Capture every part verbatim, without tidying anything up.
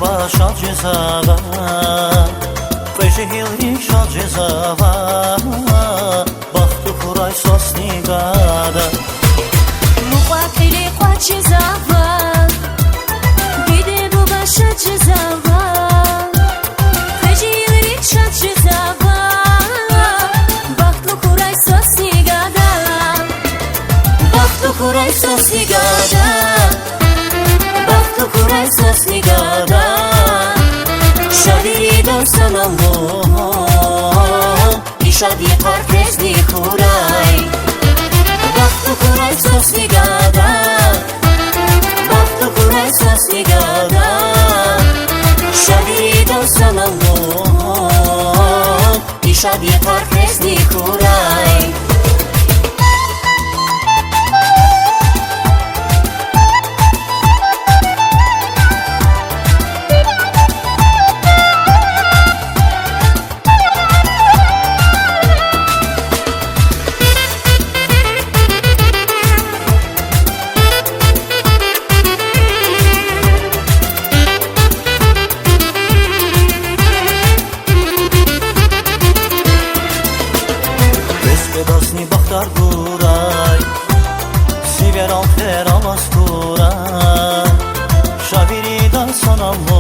Ва шад жезава, кьве жегьилри шад жезава, бахтлу хьурай свас ни гада. Мукьва-кьили кӀватӀ жезава, диде-буба шад жезава, кьве жегьилри шад жезава, бахтлу хьурай свас ни гада. Бахтлу хьурай свас ни гада, бахтлу хьурай свас ни гада, шад ирид сан Аллагьди, и шад йикъар квез ни хьурай. Бахтлу хьурай свас ни гада, бахтлу хьурай свас ни гада, шад ирид сан Аллагьди, и шад йикъар квез ни хьурай. Квез, кьведазни бахтар гурай, сивер алхер алаз хьурай, шад ирид сан Аллагьди,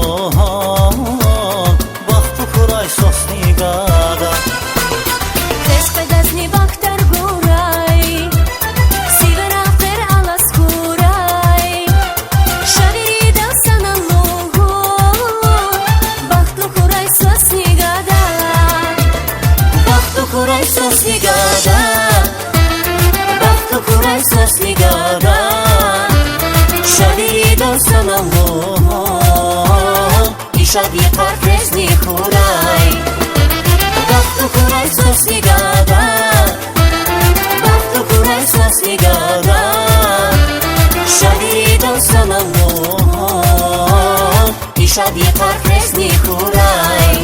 бахтлу хьурай свас ни гада. Квез, кьведазни бахтар гурай, сивер алхер алаз хьурай, шад ирид сан Аллагьди, бахтлу хьурай свас ни гада. Бахтлу хьурай свас ни гада, бахтлу хьурай свас ни гада, шад ирид сан Аллагьди, и шад йикъар квез ни хьурай. Бахтлу хьурай свас ни гада, бахтлу хьурай свас ни гада, шад ирид сан Аллагьди, и шад йикъар квез ни хьурай.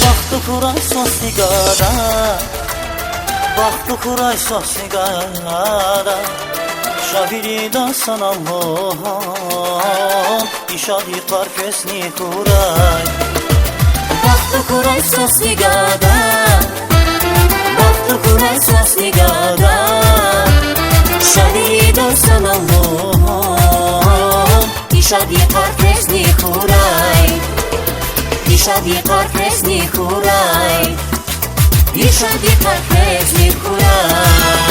Бахтлу хьурай свас ни гада, бахтлу хьурай свас ни гада, шад ирид сан Аллагьди, и шад йикъар квез ни хьурай. Бахтлу хьурай свас ни гада, бахтлу хьурай свас ни гада, шад ирид сан Аллагьди, и шад йикъар квез ни хьурай. И шад йикъар квез ни хьурай. И шад йикъар квез ни хьурай.